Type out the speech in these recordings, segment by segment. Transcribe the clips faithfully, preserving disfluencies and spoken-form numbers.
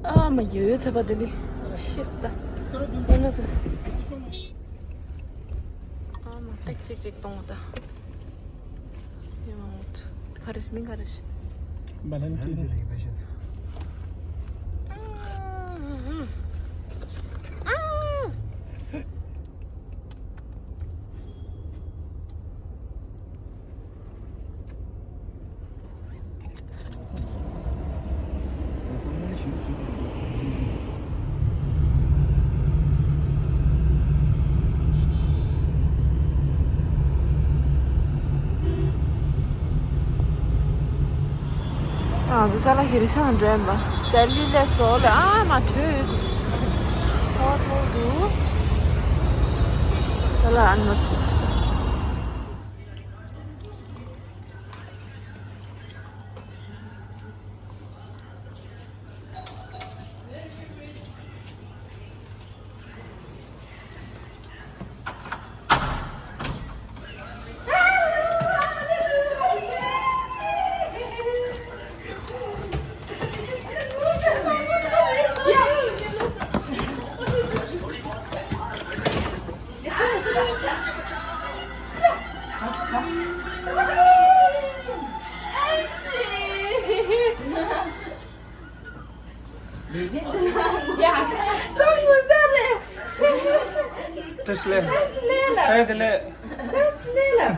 ཨ་མ་ཡོད་ཡོད་ཚད་པ་དེ་ལི་ཤེས་ད། ཨ་ན་ད། ཨ་མ་ཏིག་ཅིག་ཅིག་གཏོང་ད། ཡོད་མ་འོང་། ག་རེ་མིང་ག་རེ་ཤེས། Valentino. ང་ཚོ་ཅ་ལག་གི་རིག་ཤ་དང་འགྲོ་ཡིན་པ། ཏེ་ལི་ལས་སོ་ལ་ཨ་མ་ཐོས། ཐོ་ཐོ་འདུག་ད་ལ་ཨ་ནོར་ཞིག་ཞིག་བཀྲ་ཤིས་བདེ་ལེགས། བཀྲ་ཤིས་བདེ་ལེགས། བཀྲ་ཤིས་བདེ་ལེགས།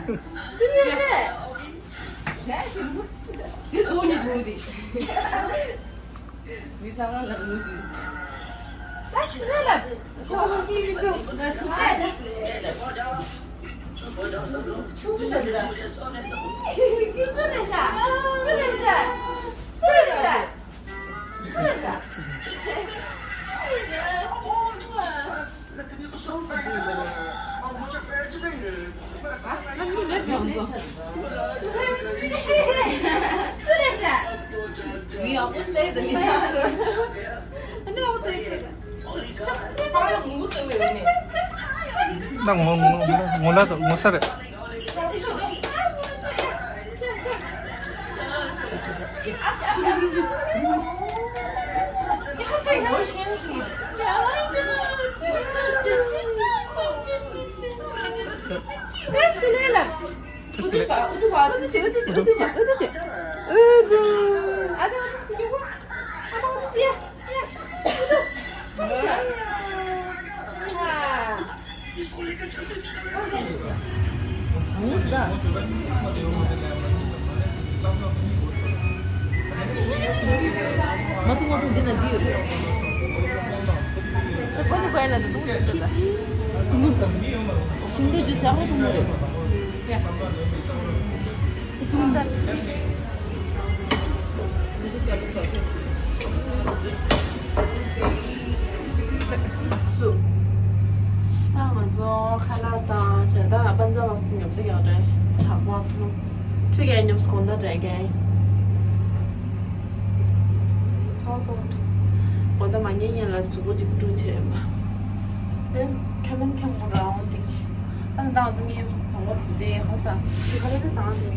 བཀྲ་ཤིས་བདེ་ལེགས། ད་ངོ་ངོ་ངོ་ལ་དང་ངོ་ས་རེད། མ་ཐུག་མ་ཐུག་འདི་ན་འདི་ཡོད་རེད། ད་ཀོ་ཅི་ཀོ་ཡ་ལ་ད་དུང་འདི་ད་ད། ཞིང་འདོད་ཅུ་ཟ་ཧོ་ཤུ་མོ་རེད། ཡ། སུ། ད་ང་ཚོ་ཁ་ལག་ཟ་བྱས་ད་པན་ཛ་བ་སི་ཉོབ་ས་ཡོད་རེད། ལྷག་པ་ཐུག་ཁྲུ་གས་ཉོབ་ས་གོང་ད་རེད་གས། ཐོག་སོང་། གོང་ད་མ་ཉན་ཉན་ལ་མཛུབ་གུ་ཅིག་བཀྲུ་བྱས་ཡོད་པ། ཨེ། ཁ་མིན་ཁ་མོ་རང་འོང་དེ། ཨ་ད་ང་ཚོ་ངའི་བུ་མོ་དེ་ཧ་ས་ཅི་ཁ་ལེ་དེ་སང་དེ།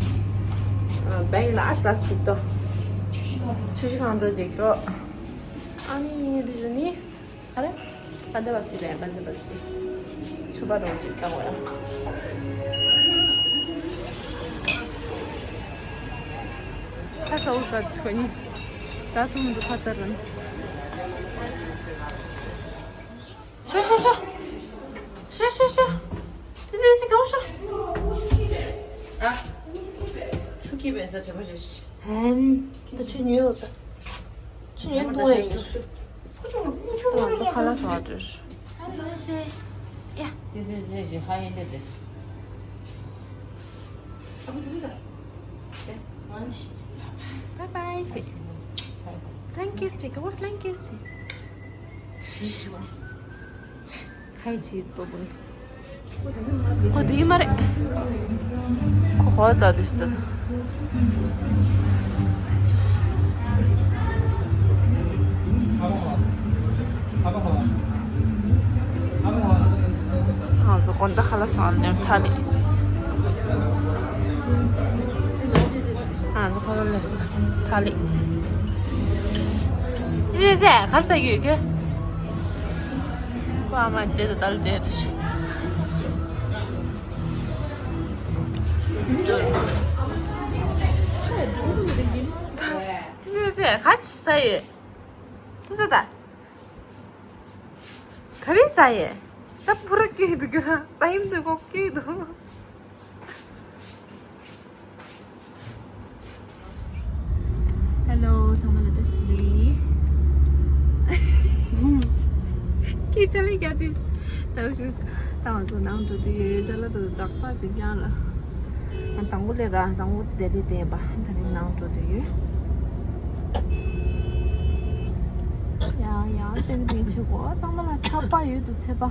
བེང་ལ་ཨ་ས་སི་ཏོ། ཆུ་ཤི་ཁང་འགྲོ་ཅིག་འགྲོ། ཨ་ནི་དེ་ཞུ་ནི། ཨ་རེ། པན་ཛ་བ་སི་རེད། པན་ཛ་བ་སི། ཆུ་བ་རོ་ཅིག་ལྟ་བ་ཡ། ཁ་ས་འུ་ས་ཆུ་ཁོ་ནི། ས་ཐུམ་འདུ་ཁ་ཚར་རན། ཤོ་ཤོ་ཤོ། ཤོ་ཤོ་ཤོ། དེ་ཚེ་སི་གང་ཤོ། ཨ། ཆུ་ཁྱི་བས་ས་བྱེད་པ་རེད། ཧན། ད་ཆུ་ཉོས་ཡོད་ད། ཆུ་ཉོས་འདུག་ཨེ། ང་ཚོ་ཁ་ལག་ཟ་འགྲོ། ཨ་ཙི་ཨ་ཙི། ཡ། དེ་ཚེ་ཚེ་ཞིག་ཧ་ཡིན་དེ་དེ། Bye bye ཅེ། Flying kiss ཅེ། ག་བ་flying kiss ཅེ། ཤི་ཤི་བ། ཧའི་ཇིད་པོ་པོ། ཁོ་དེ་མ་རེད། ཁོ་ཁོ་ཙ་དུས་ད། ང་ཚོ་དགོང་དག་ཁ་ལག་ཟ་ནས་ཐ་ལི། ང་ཚོ་ཁ་ལག་ལས་ཐ་ལི། དེ་ ཅི་ཟེ་གར་ས་ཡོད་ཁྱོད། པ་མ་དེ་ད་ལ་དེ་དུ་ཤི། ཅི་ཟེ་ཟེ་གར་ཆི་ས་ཡོད། ཅི་ཟེ་ད། ག་རེ་ཟ་ཡེ། ད་བུ་ར་སྐྱེས་འདུག་གི་ར། ས་ཡིམ་དུ་ཁོ་སྐྱེས་འདུག་ཧེ་ལོ། ཚང་མ་ལ་བཀྲ་ཤིས་བདེ་ལེགས། སྐད་ཆ་ལས་རྒྱག་དུས། ད་ང་ཚོ་ནང་འགྲོ་དུས་ཡོད་ཡོད་ཅ་ལག་དང་ཏག་ཏག་ཅིག་རྒྱག་ལ། དང་པོ་ལས་ར་དང་པོ་དེ་ལས་བསྟན་པ་ད་རིང་ནང་འགྲོ་དུས་ཡོད། ཡང་ཡང་ཏན་ཏན་བྱེད་དགོས། ཚང་མ་ལ་ཆགས་པ་ཡོད་དུ་ཚེ་པ།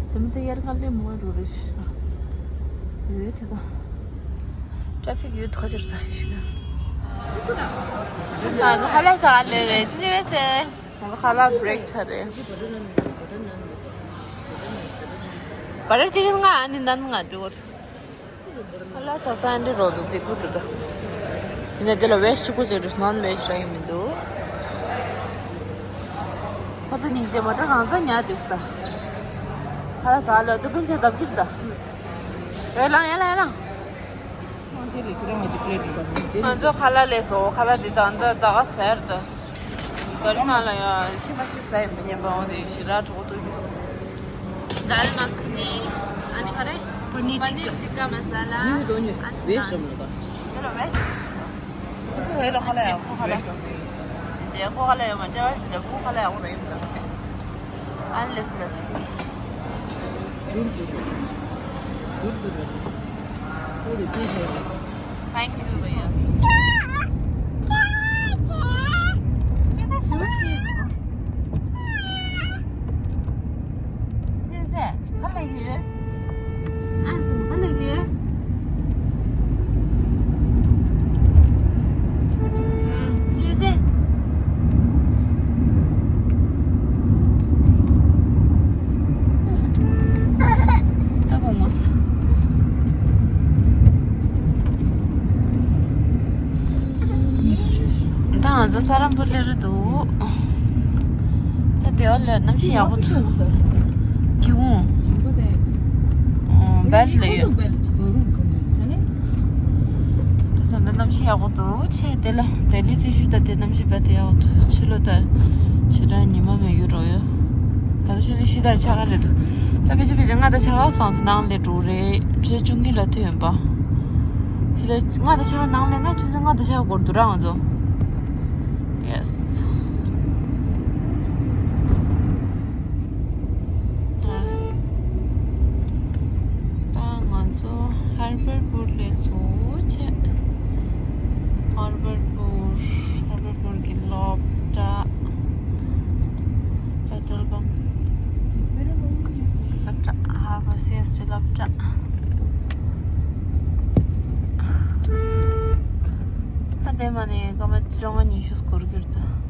ཚེ་མ་དེ་ཡར་ཀ་ལས་མོ་རུ་རུ་ཤི་ས་ཡོད་ཚེ་པ། ཏྲ་ཕིག་ཡོད་ཐོ་ཅར་ས་ཤི་ག་ཧ་ལ་ས་ལེ་རེད་དེ་བས་སེ། ཧ་ལ་བྷི་རེག་ཆ་རེད། བ་ར་ཅིག་ང་ཨ་ནི་ནན་ང་འགྲོ། ཁ་ལག་ཟ་ས་འདི་རོ་དུ་རྫིག་པོ་འདུག་ད། ཡིན་ན་དེ་ལ་ཝེཇ་གཅིག་པུ་ཅིག་རེད། ནོན་ཝེཇ་ར་ཡིན་མི་འདུག་ཁོ་ད་སྙིང་རྗེ། མོ་ཊ་གང་ཚ་ཉལ་དེ་སྟ། ཁ་ལག་ཟ་ལ་དུ་ཕུན་ཆད་བརྡབ་གྱུར་ད། ཡ་ལང་ཡ་ལང་ཡ་ལང་། ང་ཚོ་ཁ་ལག་ལས་སོ་ཁ་ལག་འདི་དང་འདི་ད་ག་ཟེར་ད། ག་རེ་ན་ལ་ཡ་ཤི་མ་ཤི་ཟ་ཡི་མི་ཉན་པ་འོ་དེ་ཞི་ར་གྲོགས་ཏུ་ཡོད། دال مکھنی ཨ་ནི་ག་རེ་پنیر ٹکا مسالہ ཡུ་དོ་ཉུ་ཨ་ནི་བེ་ཤམ་ལ་ད། ཁོ་ཚོ་ཧེ་ལོ་ཁ་ལ་ཡ་ཁོ་ཁ་ལ་ཡ། དེ་ཁོ་ཁ་ལ་ཡ་མ་ཅ་བ་ཞི་ལ་ཁོ་ཁ་ལ་ཡ་ཁོ་རེ་ཡིན་ད། ཨན་ལེ་སི་ལ་སི། Thank you, भैया। ད་ང་ཚོ་ས་རམ་པུར་སླེབས་རེད་འདུག་ད་དེ་བ་ལ་གནམ་གཤིས་ཡག་པོ་འདུག་སྒེའུ་ཁུང་། ཨོ། སྦེལ་ལ་ཡོད། ད་ད་ལྟ་གནམ་གཤིས་ཡག་པོ་འདུག་ཆེ་དེ་ལ་དེ་ལི་ཚེ་ཤུ་ད་དེ་གནམ་གཤིས་བ་དེ་ཡག་པོ་འདུག་ཕྱི་ལོ་ད་ཞེ་དྲག་ཉི་མ་མེད་རྒྱུ་རོ་ཡོད། ད་ལྟ་ཤུ་ཚེ་ཤི་ད་ཆ་ག་རེད་འདུག་ད་ཕལ་ཆེར་ཕལ་ཆེར་ང་ད་ཆ་ག་སང་དུ་ནང་ལས་འགྲོ་རེད། ཆེ་ཆུང་གི་ལ་ཐོན་པ། ཤི་ད་ང་ད་ཆ་ག་ནང་ལས་ན་ཆུ་ཚོད་ང་ད་ཆ་ག་འགོར་འདུག་ར་ང་ཚོ། Yes. ད་ང་ཚོ་ཧར་བར་པུར་ལས་སུ་ཆེ། ཧར་བར་པུར། ཧར་བར་པུར་གྱི་སློབ་གྲྭ། ཕེ་ཏྲོལ་པམ། སློབ་གྲྭ། ཧར་བར་སི་ཨེས་ཊི་སློབ་གྲྭ། ད་དེ་མ་ནས་སྐར་མ་བཅོ་ལྔ་ཉི་ཤུ་སྐོར་གྱུར་ད།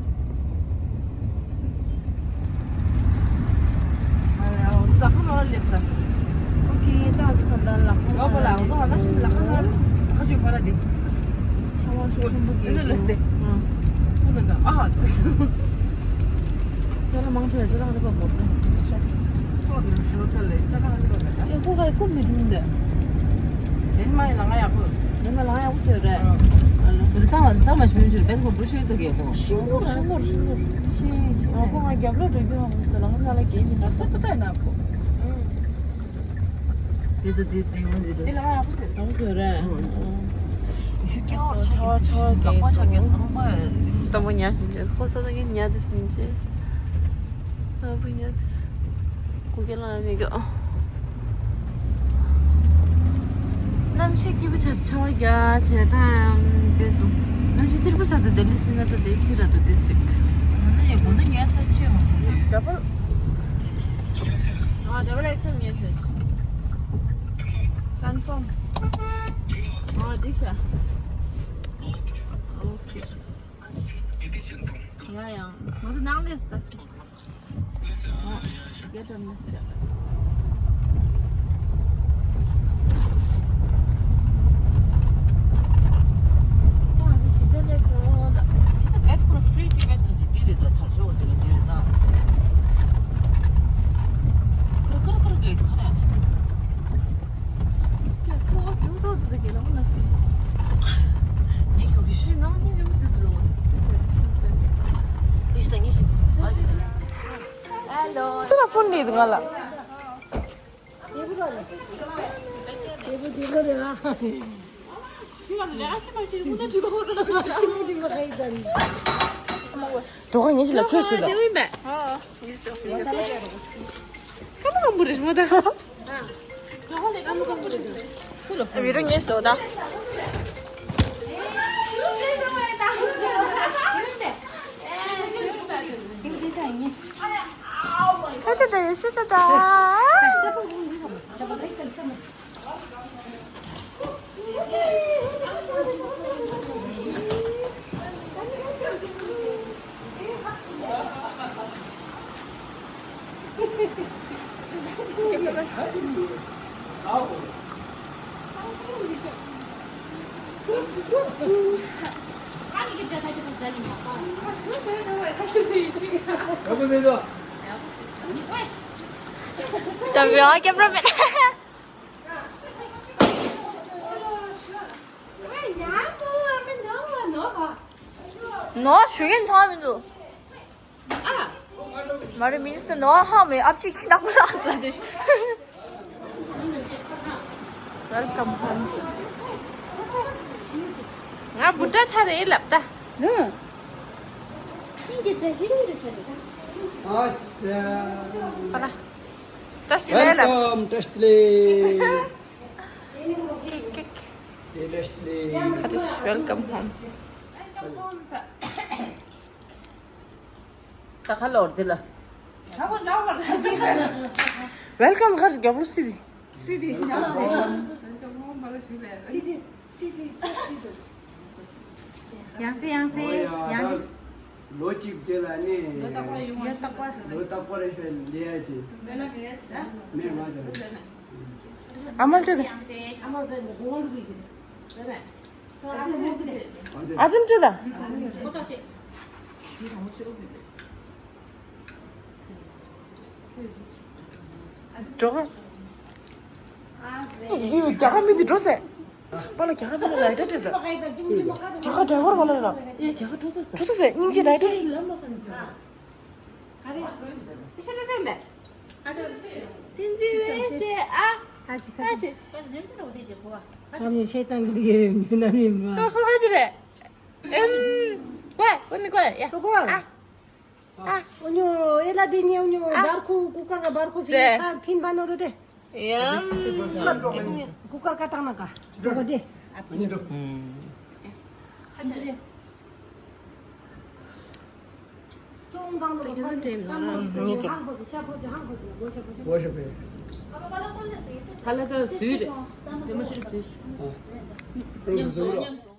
ཤིང་ཀོར་ཤིང་ཀོར་ཤིང་ཀོར། ཤིང་ཤིང་ཨ་ཁོ་ང་རྒྱབ་ལོགས་འགྲོ་རྒྱུ་ཧ་གོ་སོང་ལ་ཧ་ན་ལ་གྱེན་ནི་ལ་ས་པ་ཏའི་ན་ཁོ། དེ་དང་དེ་དེ་ཡོང་དེ་དེ་ལ་ཡག་པོ་ཟེར། ཡག་པོ་ཟེར་རེད། ཤུ་ཀྱང་ཆ་བ་ཆ་བ་གྱེན་ལག་པ་ཆ་གྱེན་སོང་པ། ཏམ་པོ་ཉ་ཞིག་ཁོ་ས་ན་གྱེན་ཉ་དེ་སྙིང་རྗེ། ཨ་བུ་ཉ་དེ། གུ་གེ་ལ་མི་གོ། གནམ་གཤིས་སྐྱིད་པོ་ཆགས། ཆར་པ་རྒྱག་བྱས་དང་དེ་འདུག་གནམ་གཤིས་བསིལ་པོ་ཆགས་འདུག་དེ་ལི་ཚིག་ན་ད་དེ་སི་ར་འདུག་དེ་ཞིག་ང་ཡི་དགོང་དག་ཉལ་ས་ཆེ་མ་འདུག་ད་པར། ཨ་ད་པར་ལ་ཚམ་ཉལ་ཤ་ཤི། ཀན་ཕོམ། ཨ་འགྲིག་ཤ། ཨོ་ཁེ། ཡ་ཡང་ང་ཚོ་ནང་ལས་ད། Get a message. ད་ང་ཚོ་གཞིས་ཆགས་སླེབས་སོང་ལ། ད་ཁོ་ར་ཕི་རི་ཊི་ཀེ་ཊི་ག་ཅི་འདི་རེད་ད་ཐག་ཆོད། སུ་ལ་ཕོན་ནི་ང་ལ། ཇོ་ཁང་ངེད་ཅི་ལ་ཁོས་སུ་ལ། ཁ་མ་གང་པོ་རེད་མ་ད། མི་རུ་ངེས་སོ་ད། ཁ་ཏ་ད་ཡོད་ཤི་ཏ་ད། ད་བི་ཨ་ཀེམ་ར་མེན། ནོ་ཞུ་ཡིན་ཐང་མི་འདུག་མ་རེད། མིན་སི་ནོ་ཧ་མེ་ཨབ་ཅིག་ཁྱི་ནག་པོ་ལ་ལ་དེ། Welcome home ཟེར། ང་བུ་ཏྲ་ཚ་རེད་ལབ་ད། ཨ་ཙི། ཧ་ལ། བཀྲ་ཤིས་བདེ་ལེགས་ལབ། Welcome བཀྲ་ཤིས་བདེ་ལེགས། ཀིག་ཀིག་ཀིག། བཀྲ་ཤིས་བདེ་ལེགས། བཀྲ་ཤིས། Welcome home། ད་ཁ་ལོར་དེ་ལ། Welcome ཁར་རྒྱབ་ལོ་སི་དི། སི་དི། ཡང་སེ་ཡང་སེ་ཡང་སེ། ལོ་གཅིག་རྗེས་ལ་ནི། ལོ་རྟག་པ་ཡོང་བ་ལོ་རྟག་པ་རེ་ཤོད་ལེ་ཡ་ཅི། མེ་མ་ཟེར། ཨ་མལ་ཅི་ད། ཨ་ཟིམ་ཅི་ད། འགྲོ། འདི་རྒྱ་གར་མི་འདི་འགྲོ་ཟེར། པ་ལ་རྒྱ་གར་མི་ལ་ལའི་ཊར་སྤྲད་ད། རྒྱ་གར་ཌ་རའི་བར་པ་ལ་ལ། ཨེ་རྒྱ་གར་འགྲོ་ཟེར་ཟེར། འགྲོ་ཟེར་ཟེར། སྙིང་རྗེ་ལའི་ཊར། ཨ་ཅི་ཁ་ཅི། ཨ་ཅི། ཨ་ནི་ཤེ་ཏང་གི་དེ་མི་ན་མི་མ། ཏོ་སོ་ཧ་ཅི་རེད། ཨེམ། ཀོ་ཀོ་ནི་ཀོ་ཡ། ཏོ་ཀོ། ཨ། ཨ། ཨོ་ཉོ་ཨེ་ལ་དེ་ཉེ་ཨོ་ཉོ་ཨ། བར་ཁུ་ཀུ་ཀར་ག་བར་ཁུ་ཕིན་ད་ཕིན་པ་ནོ་དོ་དེ། ཡ། ཀུ་ཀར་ག་བཏང་ན་ག་ཀོ་དེ། ཨ་ཕིན་དོ། ཧ་ཅི་རེད། ཁ་ལ་ད་སུས་རེད། དེ་མ་ཤི་རེད་སུས། ཉམས་སོང་ཉམས་སོང་།